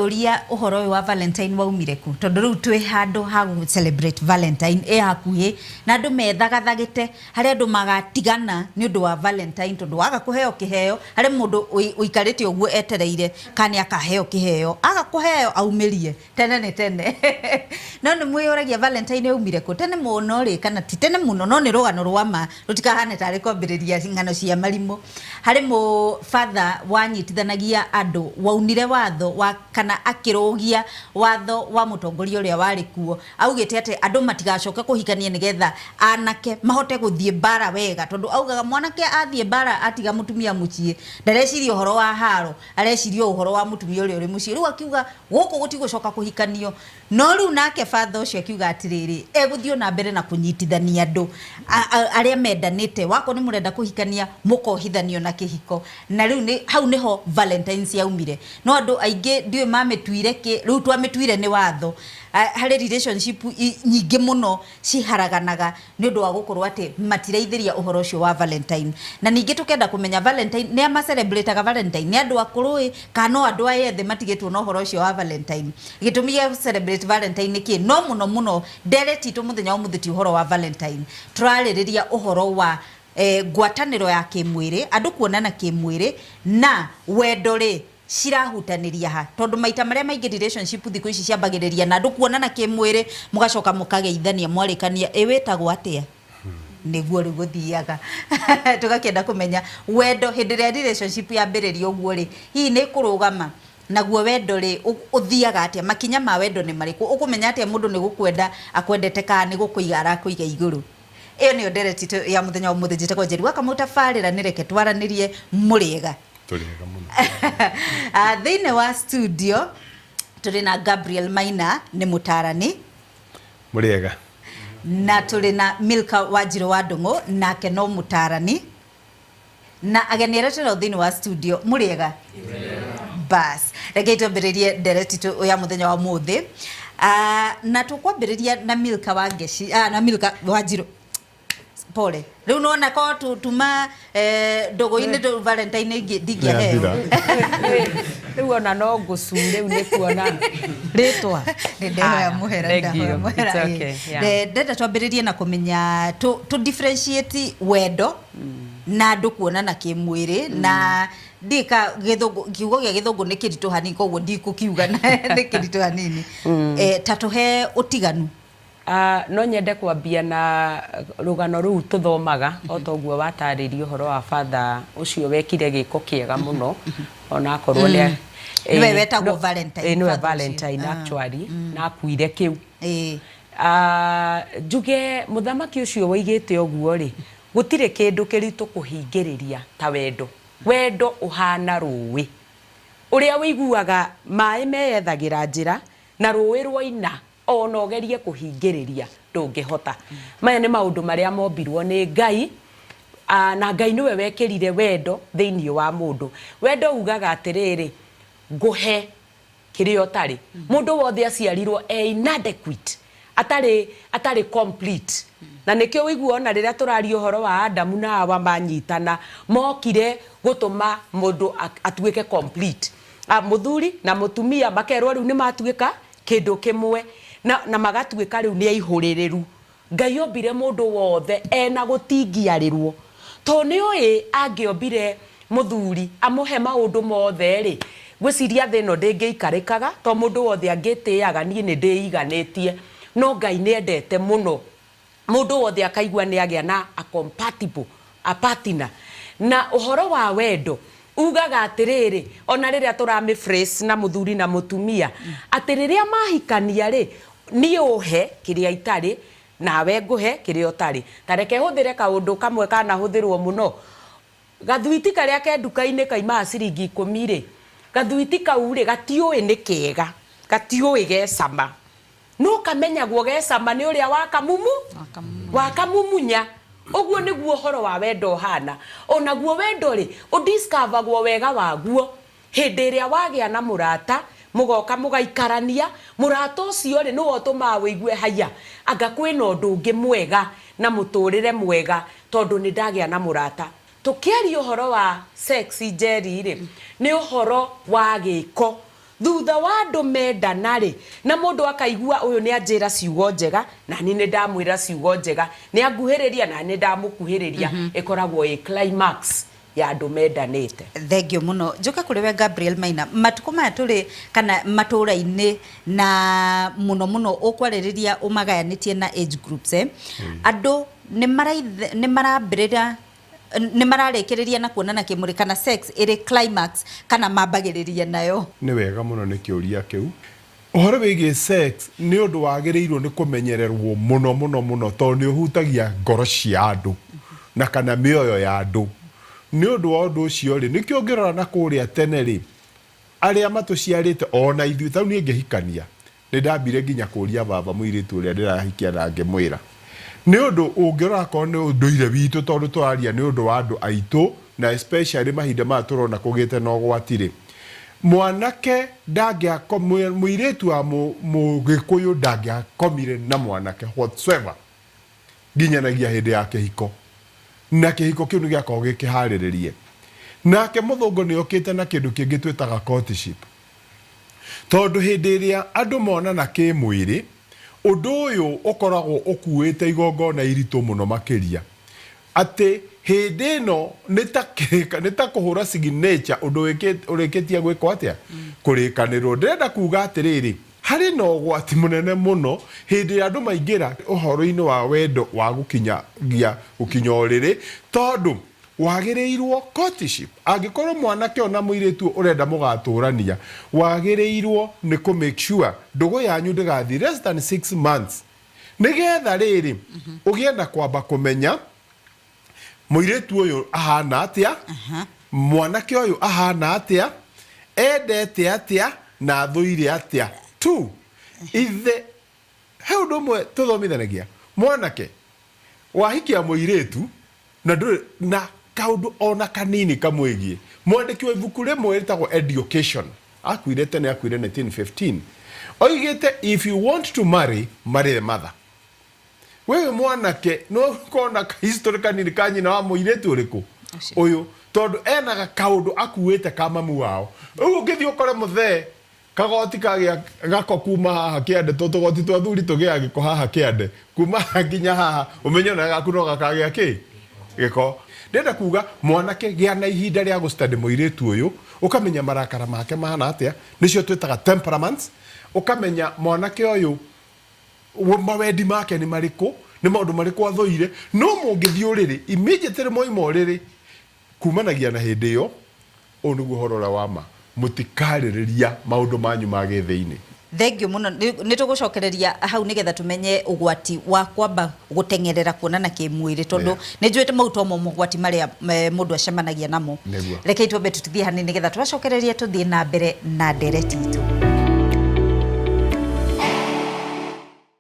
mweyũria ũhoro ũyũ wa Valentine waumire kũ? Tondũ rĩu twĩ handũ ha gũ celebrate Valentine ĩ hakuhĩ na andũ methagathagĩte harĩ andũ magatigana nĩ ũndũ wa Valentine tondũ waga kũheo kĩheo harĩ mũndũ ũikarĩte ũguo etereire kana nĩ akaheo kĩheo aga kũheo aumĩrie tene nĩ tene. No nĩ mwĩyũragia Valentine yaumire kũ? Tene mũno rĩ, kana ti tene mũno no nĩ rũgano rwa ma rũtikahane tarĩ kwambĩrĩria ng'ano cia marimũ. Harĩ mũ father wanyitithanagia andũ waunire watho wa kana akĩrũgia watho wa mũtongoria ũrĩa warĩ kuo augĩte atĩ andũ matigacoke kũhikania nĩgetha anake mahote gũthiĩ mbara wega tondũ augaga mwanake athiĩ mbara atiga mũtumia mũciĩ ndareciria ũhoro wa haro areciria o ũhoro wa mũtumia ũrĩa ũrĩ mũciĩ. Rĩu akiuga gũkũ gũtigũcoka kũhikanio. No rĩu nake father ũcio akiuga atĩrĩrĩ, egũthiĩ o na mbere na kũnyitithania andũ arĩa mendanĩte, wakorwo nĩ mũrenda kũhikania mũkohithanio na kĩhiko. Na rĩu nĩ hau nĩho Valentines yaumire. No andũ aingĩ ndiũĩ mamĩtuire kĩ, rĩu twamĩtuire nĩ watho. Harĩ relationship nyingĩ mũno ciharaganaga nĩ ũndũ wa gũkorwo atĩ matiraithĩria ũhoro ũcio wa Valentine. Na ningĩ tũkenda kũmenya Valentine, nĩa ma celebrate aga Valentine? Nĩ andũ akũrũ ĩ, kana no andũ aya ethĩ matigĩtwo na ũhoro ũcio wa Valentine? Gĩtũmi gĩa celebrate Valentine nĩ kĩ? No mũno mũno ndereti itũ mũthenya wa ũmũthĩ ti ũhoro wa Valentine. Tũrarĩrĩria ũhoro wa ngwatanĩro ya kĩmwĩrĩ, andũ kuonana kĩmwĩrĩ na wendo rĩ, cirahutanĩria ha? Tondũ maita marĩa maingĩ relationship thikũ ici ciambagĩrĩria na andũ kuonana kĩmwĩrĩ, mũgacoka mũkageithania mwarĩkania, ĩ wĩtagwo atĩa? Nĩguo rĩu gũthiaga. Tũgakĩenda kũmenya wendo hĩndĩ ĩrĩa relationship yambĩrĩria ũguo rĩ, hihi nĩ ĩkũrũgama? Naguo wendo rĩ, ũthiaga atĩa? Makinya ma wendo nĩ marĩkũ? Ũkũmenya atĩa mũndũ nĩ gũkwenda akwendete kana nĩ gũkũiga arakũiga igũrũ? Ĩyo nĩyo ndereti itũ ya mũthenya wa ũmũthĩ. Njĩtagwo Njeri wa Kamau, tabarĩra nĩ Reke Twaranĩrie. Mũrĩega? Tũrĩega mũno. Thĩinĩ wa studio tũrĩ na Gabriel Maina, nĩ mũtarani. Mũrĩega. Na tũrĩ na Milka Wanjirũ wa Ndũng'ũ, nake no mũtarani. Na ageni arĩa twĩnao thĩinĩ wa studio, mũrĩega? Bas, rekei twambĩrĩrie ndereti itũ ya mũthenya wa ũmũthĩ. Na tũkwambĩrĩria na Milka wa Ngeci, na Milka Wanjirũ. Pole. Rĩu nĩwona ko tuma ndũgũ-inĩ tũ Valentine ndingĩaheo. Rĩu ona no ngũcu rĩu nĩ kuona rĩtwa. Nĩ ndehoya mũhera, nĩ ndahoya mũhera. Ndenda twambĩrĩrie na kũmenya tũ differentiate wendo na andũ kuonana kĩmwĩrĩ na ndika gĩthũngũ, kiugo gĩa gĩthũngũ nĩ kĩritũ hanini koguo ndikũkiuga nĩ kĩritũ hanini. Ta tũhe ũtiganu. No nyende kwambia na rũgano rũu tũthomaga o ta ũguo watarĩria ũhoro wa father ũcio wekire gĩko kĩega mũno ona akorwo nĩ Nĩwe wetagwo Valentine, nĩwe father ũcio. Valentine actually na akuire kĩu. Njuge mũthamaki ũcio woigĩte ũguo rĩ, gũtirĩ kĩndũ kĩritũ kũhingĩrĩria ta wendo. Wendo ũhana rũĩ ũrĩa ũiguaga maĩ meyethagĩra njĩra na rũĩ rwaina O na ũgerie kũhingĩrĩria ndũngĩhota. Maya nĩ maũndũ marĩa mombirwo nĩ Ngai, na Ngai nĩwe wekĩrire wendo thĩinĩ wa mũndũ. Wendo ugaga atĩrĩrĩ, ngũhe kĩrĩa ũtarĩ. Mũndũ wothe aciarirwo e inadequate, atarĩ, atarĩ complete. Na nĩkĩo ũiguaga ona rĩrĩa tũraria ũhoro wa Adamu na Hawa manyitana, mokire gũtũma mũndũ atuĩke complete. Mũthuri na mũtumia makerwo rĩu nĩ matuĩka kĩndũ kĩmwe, na, na magatuĩka rĩu nĩ aihũrĩrĩru. Ngai ombire mũndũ wothe ena gũtingiarĩrwo. To nĩũĩ angĩombire mũthuri amũhe maũndũ mothe-rĩ, ngwĩciria thĩ ĩno ndĩngĩikarĩkaga, to mũndũ wothe angĩtĩaga niĩ nĩndĩiganĩtie. No Ngai nĩendete mũno mũndũ wothe akaigua nĩ agĩa na a compatible a partner. Na ũhoro wa wendo ugaga atĩrĩrĩ, ona rĩrĩa tũramĩ phrase na mũthuri na mũtumia, atĩ rĩrĩa mahikania rĩ, niĩ ũhe kĩrĩa itarĩ, nawe ngũhe kĩrĩa ũtarĩ. Ta reke hũthĩre kaũndũ kamwe kanahũthĩrwo mũno. Gathuiti karĩa ke nduka-inĩ kaimaga ciringi ikũmi-rĩ, gathuiti kau-rĩ, gatiũĩ nĩ kega, gatiũĩ ge cama. No kamenyagwo ge cama nĩ ũrĩa wakamumu wakamumunya. Ũguo nĩguo ũhoro wa wendo ũhana. O naguo wendo-rĩ, ũ discover gwo wega waguo hĩndĩ ĩrĩa wagĩa na mũrata, mũgoka mũgaikarania, mũrata ũcio-rĩ, nĩwe ũtũmaga ũigue haiya, anga kwĩna ũndũ ũngĩ mwega na mũtũrĩre mwega tondũ nĩndagĩa na mũrata. Tũkĩaria ũhoro wa sex Njeri-rĩ, nĩ ũhoro wa gĩko. Thutha wa andũ mendana rĩ, na mũndũ akaigua ũyũ nĩ anjĩra ciugo njega, na niĩ nĩ ndamwĩra ciugo njega, nĩ anguhĩrĩria na nĩ ndamũkuhĩrĩria, ĩkoragwo ĩ climax ya andũ mendanĩte. Thengio mũno. Njoke kũrĩ we Gabriel Maina, matukũ maya tũrĩ kana matũra-inĩ na mũno mũno ũkwarĩrĩria ũmagayanĩtie na age groups, eh? Andũ nĩ marambĩrĩra, nĩ mararĩkĩrĩria na kuonana kĩmwĩrĩ kana sex ĩrĩ climax, kana mambagĩrĩria nayo? Nĩ wega mũno nĩ kĩũria kĩu. Ũhoro wĩgiĩ sex nĩ ũndũ wagĩrĩirwo nĩ kũmenyererwo mũno mũno mũno, tondũ nĩ ũhutagia ngoro cia andũ na kana mĩoyo ya andũ. Nĩ ũndũ wa ũndũ ũcio rĩ, nĩkĩo ũngĩrora na kũrĩa tene rĩ, arĩa matũciarĩte ona ithuĩ, ta rĩu niĩ ngĩhikania nĩ ndambire nginya kũria baba mũirĩtu ũrĩa ndĩrahikia na ngĩmwĩra. Nĩ ũndũ ũngĩrora akorwo nĩ ũndũire witũ, tondũ tũraria nĩ ũndũ wa andũ aitũ, na especially mahinda maya tũrona kũgĩte na ũgwati rĩ, mwanake mũirĩtu wa mũgĩkũyũ ndangĩakomire na mwanake whatsoever nginyanagia hĩndĩ ya kĩhiko, na kĩhiko kĩu nĩ gĩakoragwo gĩ kĩharĩrĩrie. Nake mũthũngũ nĩ okĩte na kĩndũ kĩngĩ twĩtaga courtship, tondũ hĩndĩ ĩrĩa andũ monana kĩmwĩrĩ, ũndũ ũyũ ũkoragwo ũkuĩte igongona iritũ mũno makĩria, atĩ hĩndĩ ĩno nĩ ta kũhũra signature ũndũ ũrĩkĩtie gwĩkwo atĩa, kũrĩkanĩrwo. Ndĩrenda kuga atĩrĩrĩ, harĩ na ũgwati mũnene mũno hĩndĩ ĩrĩa andũ maingĩra ũhoro-inĩ wa wendo wa gũkinyagia gũkinya ũrĩrĩ, tondũ wagĩrĩirwo courtship, angĩkorwo mwanake ona mũirĩtu ũrenda mũgatũrania, wagĩrĩirwo nĩ kũ make sure ndũgũ yanyu ndĩgathiĩ less than 6 months, nĩgetha rĩrĩ ũgĩe na kwamba kũmenya mũirĩtu ũyũ ahana atĩa, mwanake ũyũ ahana atĩa, endete atĩa na athũire atĩa. Two, ithe he ũndũ ũmwe tũthomithanagia, mwanake wahikia mũirĩtu na ndũrĩ na kaũndũ ona kanini kamwĩgiĩ. Mwandĩki wa ibuku rĩmwe rĩtagwo Education, akuire tene, akuire 1915, oigĩte, "If you want to marry, marry the mother." Wewe mwanake no ũkona history kanini ka nyina wa mũirĩtu ũrĩkũ ũyũ, tondũ ena kaũndũ akuĩte ka mamu wao. Rĩu ũngĩthiĩ ũkore mũthee kagoti kagĩa gako kuma haha kĩande, tondũ tũgoti twa thuri tũgĩaga gĩko haha kĩande kuma haha nginya haha, ũmenye ona gaku no gakagĩa kĩ gĩko. Ndĩrenda kuga, mwanake, gĩa na ihinda rĩa gũstudy mũirĩtu ũyũ, ũkamenya marakara make mahana atĩa, nĩcio twĩtaga temperaments, ũkamenya mwanake ũyũ mawendi make nĩ marĩkũ, nĩ maũndũ marĩkũ athũire. No mũngĩthiĩ ũrĩrĩ immediately mwaima ũrĩrĩ, kumanagia na hĩndĩ ĩyo, ũyũ nĩguo ũhoro ũrĩa wa ma, mũtikarĩrĩria maũndũ manyu ma gĩthĩinĩ. Thengio mũno. Nĩ tũgũcokereria hau nĩgetha tũmenye ũgwati wa kwamba gũteng'erera kuonana kĩmwĩrĩ, tondũ nĩ njũĩte mau tomo mogwati marĩa mũndũ acemanagia namo. Nĩguo. Rekei twambe tũthiĩ hanini nĩgetha twacokereria tũthiĩ na mbere na ndereti itũ.